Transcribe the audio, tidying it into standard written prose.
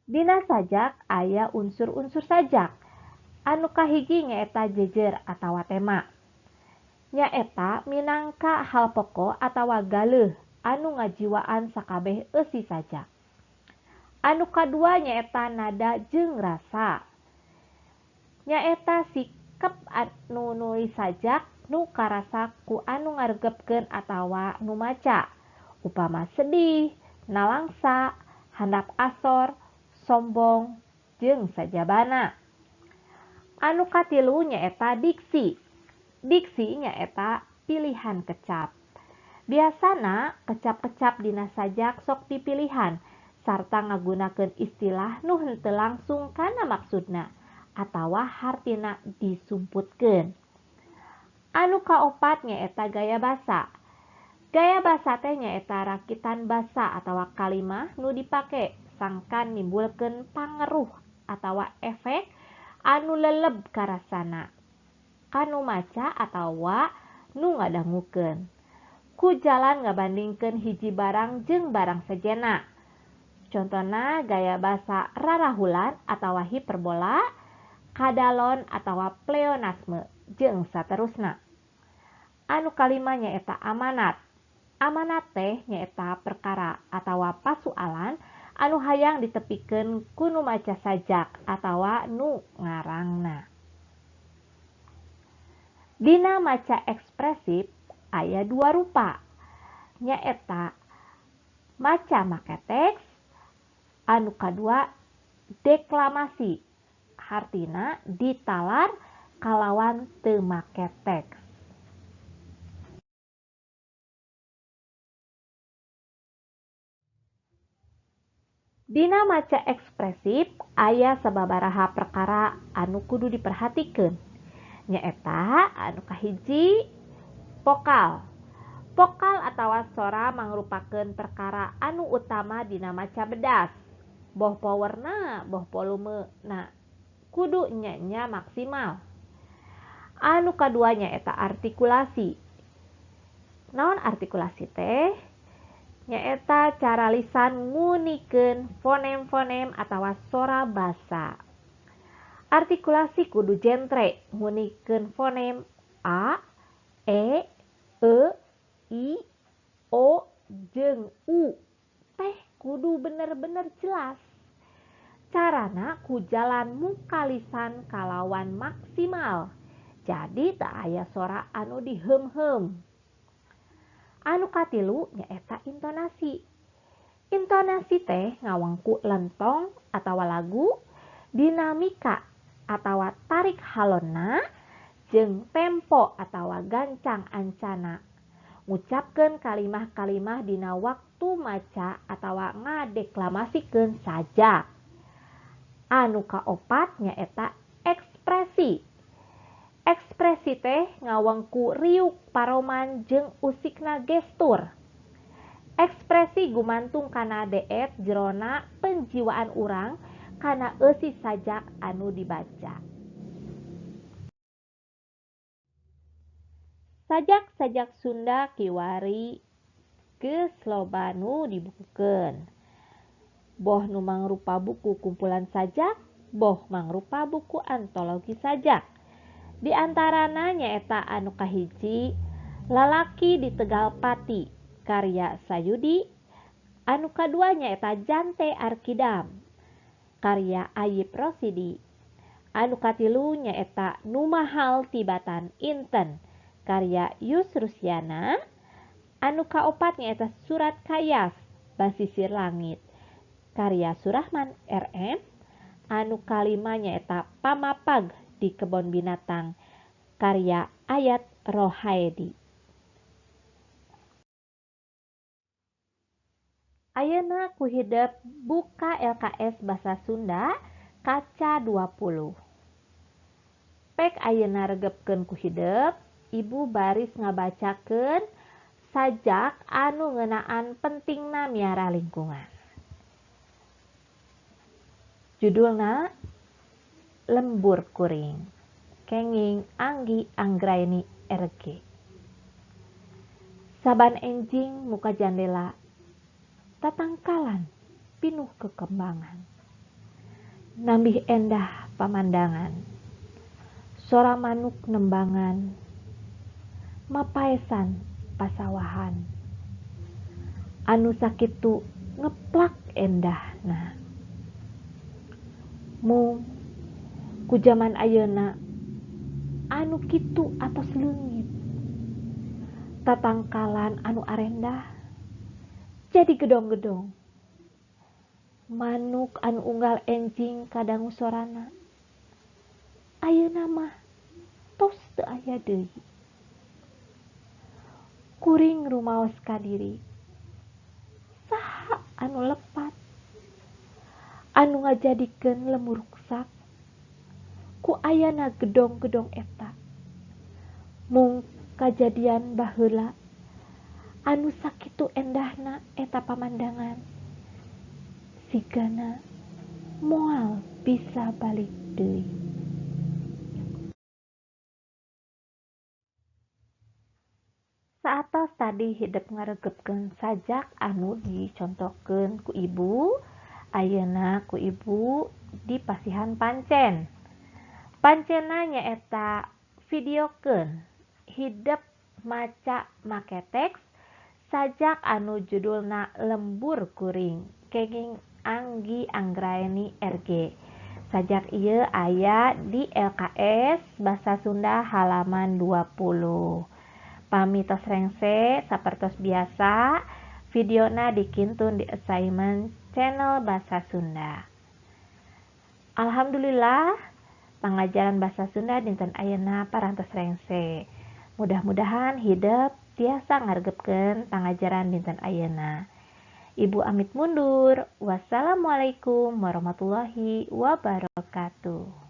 Dina sajak aya unsur-unsur sajak. Anu kahiji nyaeta jejer atawa tema. Nyaeta minangka hal pokok atawa galeuh anu ngajiwaan sakabeh eusi sajak. Anu kadua nyaeta nada jeung rasa. Nyaeta sikep anu nulis sajak nu karasa ku anu ngaregepkeun atawa nu maca. Upama sedih, nalangsa, handap asor, sombong, jeung sajabana. Anu katilu nyaeta diksi. Diksi nyaeta pilihan kecap. Biasana kecap-kecap dina sajak sok dipilihan sarta ngagunakeun istilah nu henteu langsung kana maksudna atawa hartina disumputkeun. Anu kaopat nyaeta gaya basa. Gaya basa teh nyaeta rakitan basa atawa kalimah nu dipake sangkan nimbulkeun pangeruh atawa efek anu leleb karasana kanu maca atawa nu ngadangukeun. Ku jalan ngabandingkeun hiji barang jeung barang sejenna. Contona gaya basa rarahulan atawa hiperbola, kadalon atawa pleonasme jeung saterusna. Anu kalima nyaeta amanat. Amanat teh nyaeta perkara atawa pasualan anu hayang ditepikeun ku nu maca sajak atawa nu ngarangna. Dina maca ekspresif aya dua rupa, nyaeta maca make teks, anu kadua deklamasi, hartina ditalar kalawan teu make teks. Dina maca ekspresif aya sababaraha perkara anu kudu diperhatikeun. Nyaeta anu kahiji vokal. Vokal atawa sora mangrupakeun perkara anu utama dina maca bedas. Boh powerna, boh volumena kudu nya-nya maksimal. Anu kadua nyaeta artikulasi. Naon artikulasi teh? Nyaeta cara lisan ngunikeun fonem-fonem atawa sora basa. Artikulasi kudu jentre ngunikeun fonem a, e, e, i, o, jeung u teh kudu bener-bener jelas. Carana ku jalan muka lisan kalawan maksimal. Jadi teu aya sora anu diheum-heum. Anu katilu nyaeta intonasi. Intonasi teh ngawengku lentong atawa lagu, dinamika atawa tarik halonna, jeung tempo atawa gancang ancana. Ngucapkeun kalimah-kalimah dina waktu maca atawa ngadeklamasikeun sajak. Anu kaopat nyaeta ekspresi. Ekspresi teh ngawengku riuk paroman jeung usikna gestur. Ekspresi gumantung kana deet jerona penjiwaan urang kana eusi sajak anu dibaca. Sajak-sajak Sunda kiwari geus loba nu dibukukeun. Boh nu mangrupa buku kumpulan sajak, boh mangrupa buku antologi sajak. Di antarana nyaeta anu kahiji Lalaki di Tegal Pati karya Sayudi, anu kadua nyaeta Jante Arkidam karya Ayip Rosidi, anu katilu nyaeta Nu Mahal Tibatan Inten karya Yus Rusiana, anu kaopat nyaeta Surat Kayas Basisir Langit karya Surahman RM, anu kalima nyaeta Pamapag di Kebon Binatang karya Ayat Rohaedi. Ayeuna ku hidep buka LKS Basa Sunda kaca 20. Pek ayeuna regepkeun ku hidep, ibu baris ngabacakeun sajak anu ngeunaan pentingna miara lingkungan. Judulna Lembur Kuring, kenging Anggi Anggraeni RG. Saban enjing muka jandela, tatangkalan pinuh kekembangan. Nambih endah pamandangan. Sora manuk nembangan. Mapaesan pasawahan. Anu sakitu ngeplak endahna. Mung ku jaman ayeuna anu kitu atos leungit. Tatangkalan anu arendah jadi gedong-gedong. Manuk anu unggal enjing kadangu sorana ayeuna mah tos teu aya deui. Kuring rumaos ka diri, saha anu lepat anu ngajadikeun lembur ruksak ku ayana gedong-gedong eta. Mung kajadian baheula anu sakitu endahna eta pamandangan sigana moal bisa balik deui. Saatos tadi hidep ngaregepkeun sajak anu dicontohkeun ku ibu, ayeuna ku ibu dipasihan pancen. Pancenna nyaeta videokeun hidep maca make teks sajak anu judulna Lembur Kuring kenging Anggi Anggraeni RG. Sajak ieu aya di LKS Basa Sunda halaman 20. Pami tos rengse sapertos biasa, videona dikintun di assignment channel Basa Sunda. Alhamdulillah, pangajaran Basa Sunda dinten ayeuna parantos rengse. Mudah-mudahan hidep tiasa ngaregepkeun pangajaran dinten ayeuna. Ibu amit mundur. Wassalamualaikum warahmatullahi wabarakatuh.